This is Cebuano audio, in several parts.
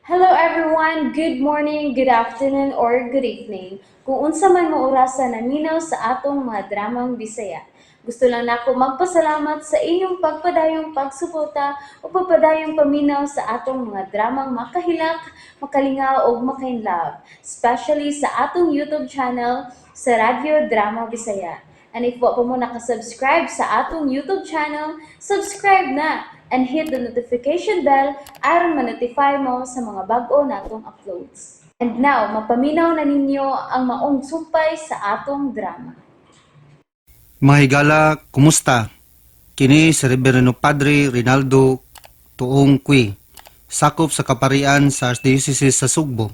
Hello everyone! Good morning, good afternoon, or good evening. Kung unsa man mo orasa naminaw sa atong mga dramang Bisaya. Gusto lang nako magpasalamat sa inyong pagpadayong pagsuporta o pagpadayong paminaw sa atong mga dramang makahilak, makalingaw ug makainlove, especially sa atong YouTube channel sa Radyo Drama Bisaya. And if wa pa mo nakasubscribe sa atong YouTube channel, subscribe na and hit the notification bell aron ma-notify mo sa mga bag-o natong uploads. And now, mapaminaw na ninyo ang maong sumpay sa atong drama. Mga higala, kumusta? Kini si Reverendo Padre Rinaldo Tuong Kui, sakop sa kaparian sa Archdiocese sa Sugbo.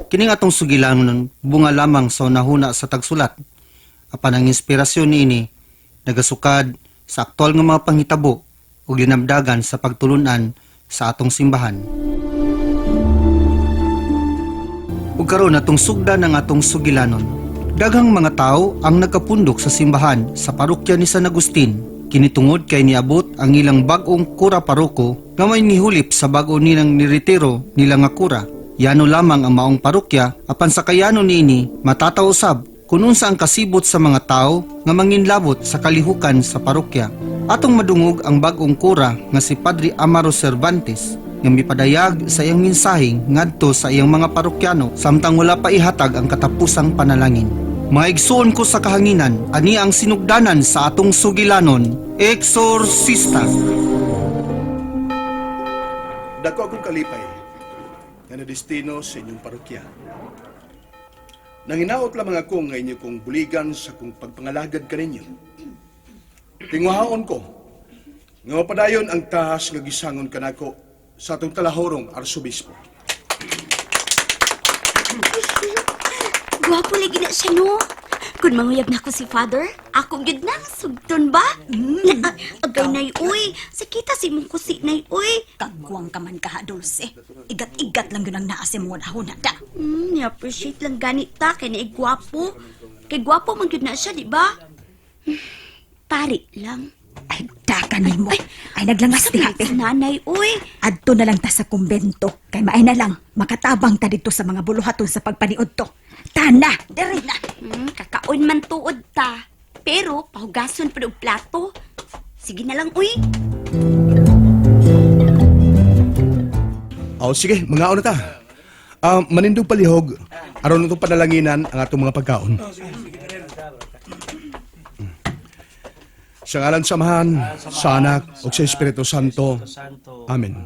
Kini nga atong sugilanon bunga lamang sa unahuna sa tagsulat. Apan ang inspirasyon niini nagasukad sa aktual nga mga panghitabo ug linamdagan sa pagtulunan sa atong simbahan. Ug karon atong sugdan ang atong sugilanon. Daghang mga tao ang nagkapundok sa simbahan sa parokya ni San Agustin. Kini tungod kay niabot ang ilang bag-ong kura paroko nga may nihulip sa bag-o nilang niretiro nila nga kura. Yano lamang ang maong parokya apan sa kayano niini matataw usab kung unsa ang kasibot sa mga tao nga manginlabot sa kalihukan sa parokya. Atong madungog ang bag-ong kura nga si Padre Amaro Cervantes nga mipadayag sa iyang mensahe ngadto sa iyang mga parokyano samtang wala pa ihatag ang katapusang panalangin. Mga igsuon ko sa kahanginan, ani ang sinugdanan sa atong sugilanon, Exorcista. Dako akong kalipay nga nadestino sa inyong parokya. Nanginaot lamang ako nga inyo kong buligan sa kong pagpangalagad kaninyo. Tinguhaon ko nga mapadayon ang tahas nga gisangon kanako sa atong talahorong arsobispo. Gwapo lagi na siya, no? Kung manguyab na ako si Father, ako gyud na, sugton ba? Na, agay nay, uy. Sakita si mong kusi, nay, uy. Kagwang ka man kaha, Dulce. Igat-igat lang yun ang naa sa mong huna da. Ni-appreciate lang ganit ta, kay naay gwapo. Kay gwapo man gyud na siya, di ba? Pari lang. Ay, daka ni mo. Ay, naglangas Sa diha, te. nanay, uy. Adto na lang ta sa kumbento. Kay maay na lang, makatabang ta dito sa mga buluhaton sa pagpaniod to. Tana, diri na. Kakaon man tuod ta. Pero, pahugason pa og plato. Sige na lang, uy. O sige, mga na ta. Ah, manindog palihog, aron itong panalanginan ang atong mga pagkaon. Sa ngalan sa Amahan, sa Anak, ug sa Espiritu Santo. Amen.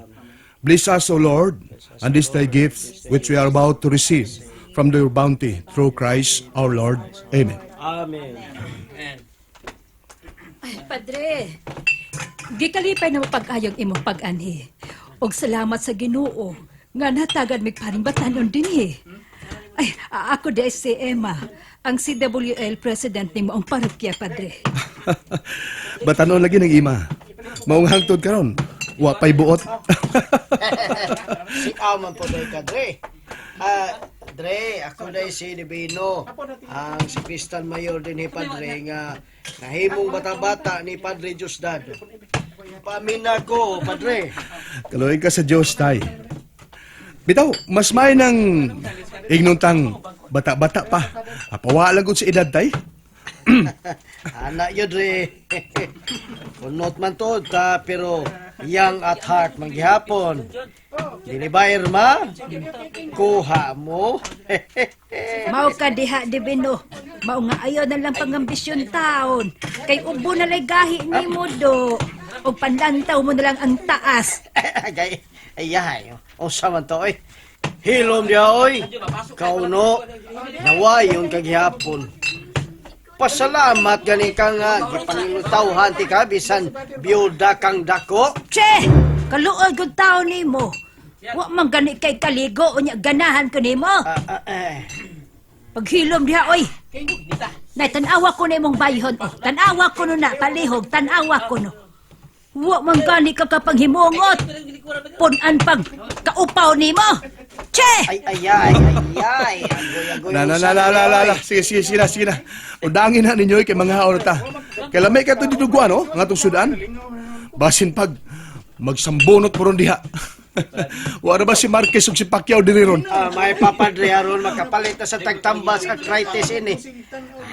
Bless us, O Lord, and these thy gifts which we are about to receive from your bounty through Christ our Lord. Amen. Ay, Padre, gikalipay na mapag-ayog imong pag-anhi. Og salamat sa Ginoo nga natagan mig paring batanon dinhi. Ay, ako di si Emma, ang CWL president nimo ang parokya, Padre. Batanon lagi ng ima. Maong hangtod karon. Wa pay buot. Si man po day ka, Dre. Ah, Dre, ako day si Divino. Ang si Crystal Mayor din ni Padre nga nahimong bata-bata ni Padre Diosdado. Pamina ko, Padre. Kaluoy ka sa Diyos, tay. Bitaw, mas may ng ignuntang bata-bata pa. Apawa lang gud sa edad, tay. Anak yun, Dre. Kunot man to, ta, pero young at heart manggihapon. Dili ba, Irma? Kuha mo. Mao ka diha, Divino. Mao nga ayaw na lang pangambisyon taon. Kay ubo na lay gahi nimo do. Og panlantaw mo na lang ang taas. Agay, ayahay. Usa man to, oy. Hilom diha, oy. Kauno, nawayon kagihapon. Pasalamat gani ka nga, gipangilutawhan ti ka, bisan biyuda kang dako. Che! Kaluoy gud taon nimo. Wa man gani kay kaligo unya ganahan ko nimo. Ah, ah, eh. Paghilom diha oy. Nay tan-awa ko na imong bayhon. Oh, tan-awa ko no na palihog, tan-awa ko no. Wa man gani ka kapanghimungot. Pun-an pag kaupaw nimo. Che! Ay, ay, ay, ay, ay. Agoy, agoy. Na, na, na, na, na, na, na. Sige, sige, sige na, sige na. Udangin na ninyo, kay mga haon ta. Kay lamay ka to dinuguan, oh, ang atong sudan. Basin pag magsambunot po ron diha. Wala ba si Marquez ug si Pacquiao diri ron? Ah, may papadre aron makapalit na sa tagtambas arthritis ini.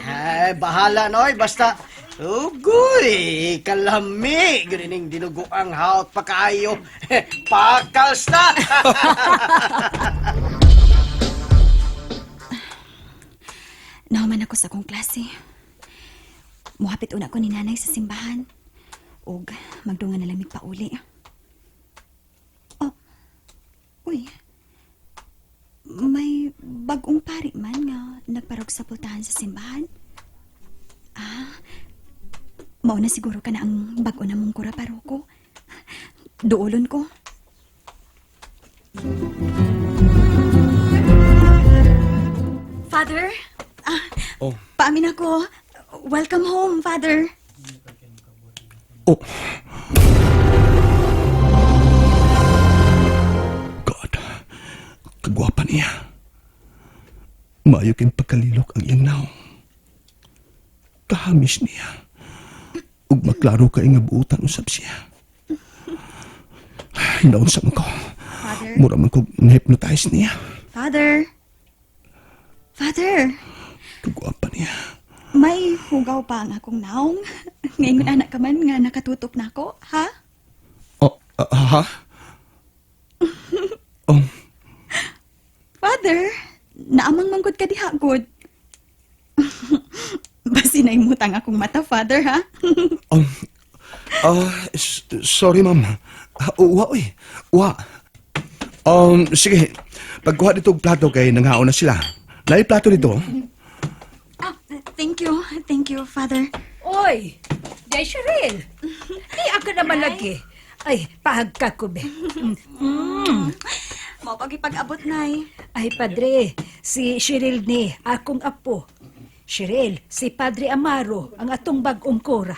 Ay, bahala na oy, basta ugoy, kalami ganining dinuguang haot pa kaayo. Pakals na. Nahuman ako sa akong klase. Muhapit una ko ni nanay sa simbahan. Ug magdungan na lang mig pauli. Oh, uy. May bagong pari man nga nagparog sa pultahan sa simbahan. Ah, mao na siguro ka na ang bag-o na mong kura paroko. Duolon ko. Father? Ah, Oh. Paamin ako. Welcome home, Father. Oh. God, kagwapa niya. Maayo kayong pagkalilok ang iyang naong. Kahamis niya. Ug maklaro kay nga buutan usab siya. Naon sa man ko. Father? Mura man ko na-hypnotize niya. Father? Father, Kagwapa niya. may hugaw pa ang akong naong. Ngayon anak ka man nga nakatutok na ako, ha? Oh, ha? Oh, Father, naamang manggod ka diha, good. Basi na imutang akong mata, Father, ha? um, sorry ma'am. Ah, uwa, uy. Uwa. Sige. Pagkuha dito og plato kay nanghaon na sila. Lahi plato dito. Ah, thank you. Thank you, Father. Oy, Day Cheryl. Di ako naman lagi. Ay, pahagka ko be. Mm. Mao pag-abot, Nay. Ay, padre, si Cheryl ni, akong apo. Cheryl, si Padre Amaro, ang atong bag-ong kora.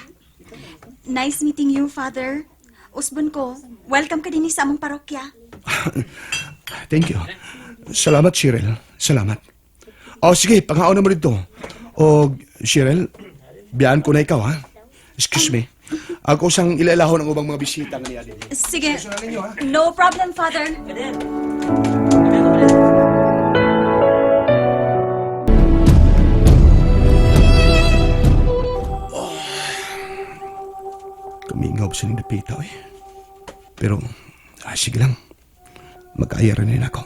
Nice meeting you, Father. Usbon ko, welcome ka din sa among parokya. Thank you. Salamat, Cheryl. Salamat. Oh, sige, panghaon na mo dito. O, Cheryl, biyaan ko na ikaw, ha? Excuse me. Ako sang ilailahon ang ubang mga bisita nga niya dito. Sige. No problem, Father. Kamingaw sa ning dapita, eh. Pero, sige lang. Magkaya rin ako.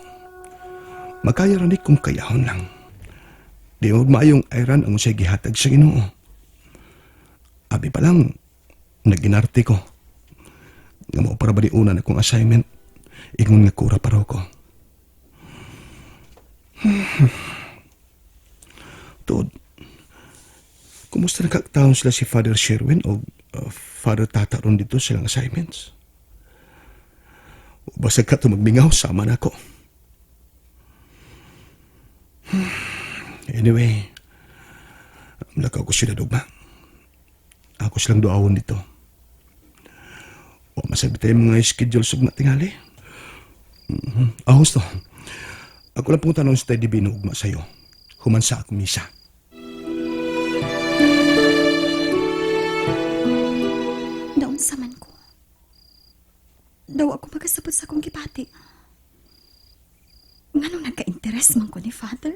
Magkaya rin kung kayahon lang. Di mo maayong ayran ang unsay gihatag sa Ginoo. Abi pa lang, naginarte ko. Nga mao para ba di una na kong assignment, ingon nga kura para ko. Tuod, kumusta nakaktaon sila si Father Sherwin o Father Tata ron dito silang assignments? Basta ka ito magmingaw, sama na ako. Anyway, lakaw ko sila dugma. Ako silang duawon dito. O masabi tayo mga schedule sugma tingali. Mm-hmm. Ah, gusto. Ako lang pong tanong sa tayo divino ugma sa'yo. Human sa akong misa. Naon sa man ko. Daw ako makasabot sa akong gibati. Nganong nagka-interes man ko ni Father?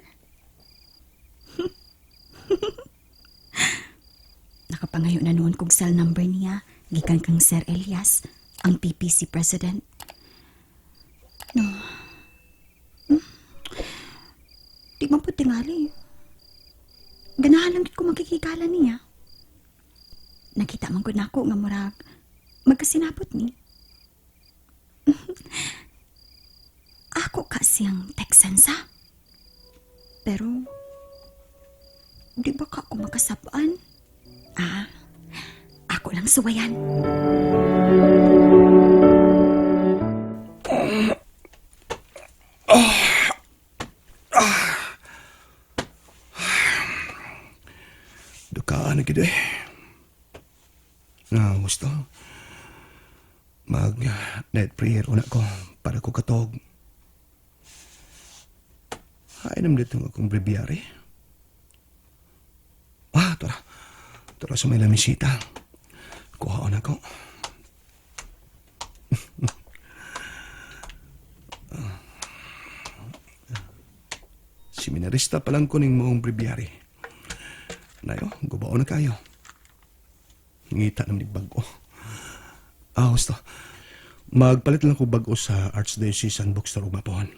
Nakapangayo na noon kog cell number niya, gikan kang Sir Elias, ang PPC president. No. Di man po tingali. Ganahan lang gid ko makikikala niya. Nakita man ko nako nga murag magkasinabot ni. Ako ka siyang Texan sa. Pero di ba ka ako makasabaan? Ah, ako lang suwayan. Dukaan na gid eh. Na gusto. Mag night prayer una ko para ko katog. Ay nam dito akong breviary. Ah, tora. Tora sa may lamisita. Kuhaon ako. Seminarista pa lang ko ning maong breviary. Nayo, gubao na kayo. Ngita naman ni bag-o. Ah, gusto. Magpalit lang ko bag-o sa Archdiocesan Bookstore ug mapuhan.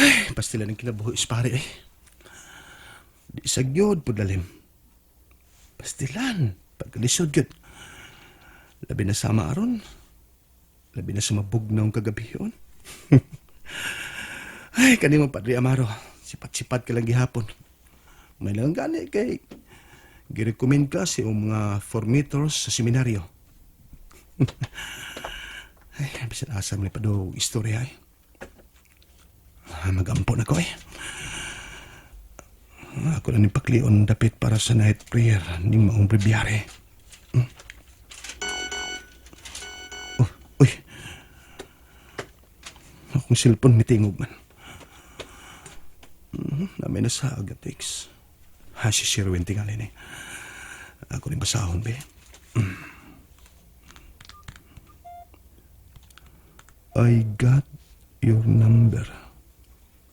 Ay, pastila ng kinabuhi is pare eh. Di sa gyud pud lalim. Pastilan, pagkalisod gyud. Labi na sama aron. Labi na sa mabugnaw kagabion. Ay, kanimo Padre Amaro. Sipat-sipat ka lang gihapon. May lang gani kay girecommend ka sa iyong mga formators sa seminaryo. Ay, bisan asa man ni padung istorya eh. Ah, magampo na ko eh. Ako na ning paklion dapit para sa night prayer ning maong breviary. Oh, uy. Akong cellphone mitingog man. Namay na sa Agatex. Ha, si Sherwin tingali ni. Ako ni basahon, be. I got your number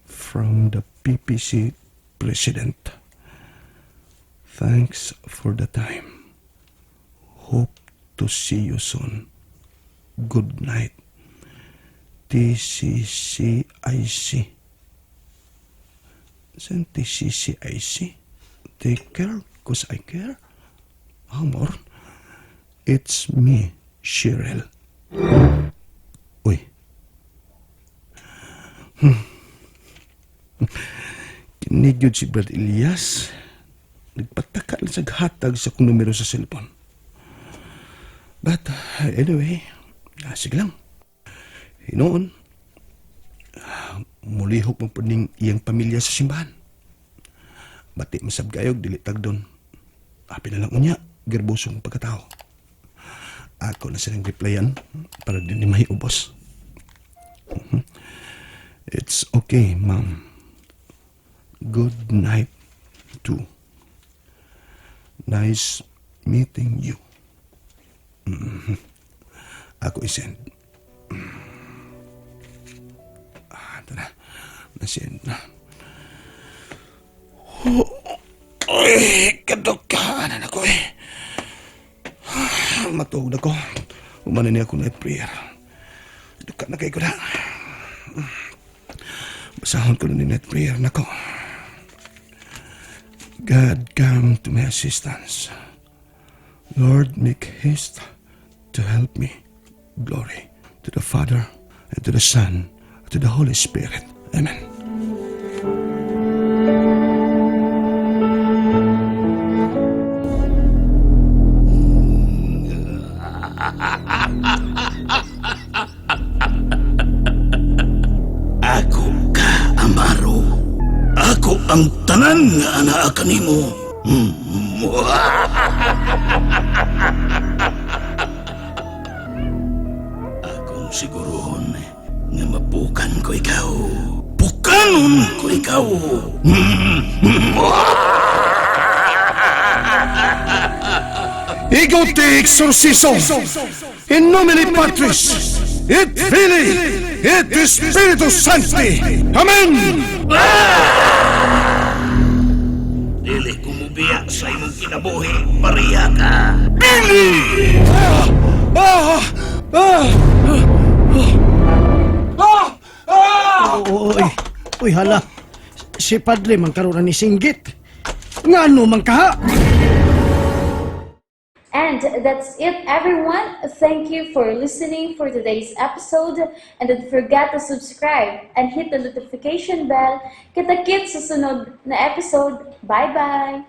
from the PPC president. Thanks for the time. Hope to see you soon. Good night. TCCIC. Saan TCCIC? Take care, 'cause I care. Amor, it's me, Cheryl. Uy. Kini gyud si Brad Elias. Nagpataka lang sa hatag sa akong numero sa cellphone. But anyway, sige lang. Hinoon, mulihok mo po ning iyang pamilya sa simbahan. Bati masab gayog, dili tagdon. Api na lang unya, gerbosong pagkatao. Ako na silang replyan para di ni mahiubos. It's okay, ma'am. Good night, too. Nice meeting you. Ako isend. Ah, tara. Nasend na. Oh, ay, kadukanan ako eh. Ah, matuog na ko. Umana niya ako night prayer. Duka na kay ko na. Basahon ko na ni night prayer na ko. God, come to my assistance. Lord, make haste to help me. Glory to the Father, and to the Son, and to the Holy Spirit. Amen. Ako ka, Amaro. Ako ang tanan nga anaa kanimo. Akong siguruhon nga mapukan ko ikaw. Pukanon ko ikaw. Ego te exorcizo in nomine Patris et Filii et Spiritus Sancti. Amen. Dili ko mubiya sa imong kinabuhi. Pareha ka. Ah! Ah! Uy, uy, hala. Si Padre man karon ni singgit. Ngano man kaha? And that's it, everyone. Thank you for listening for today's episode. And don't forget to subscribe and hit the notification bell. Kita-kits sa sunod na episode. Bye-bye!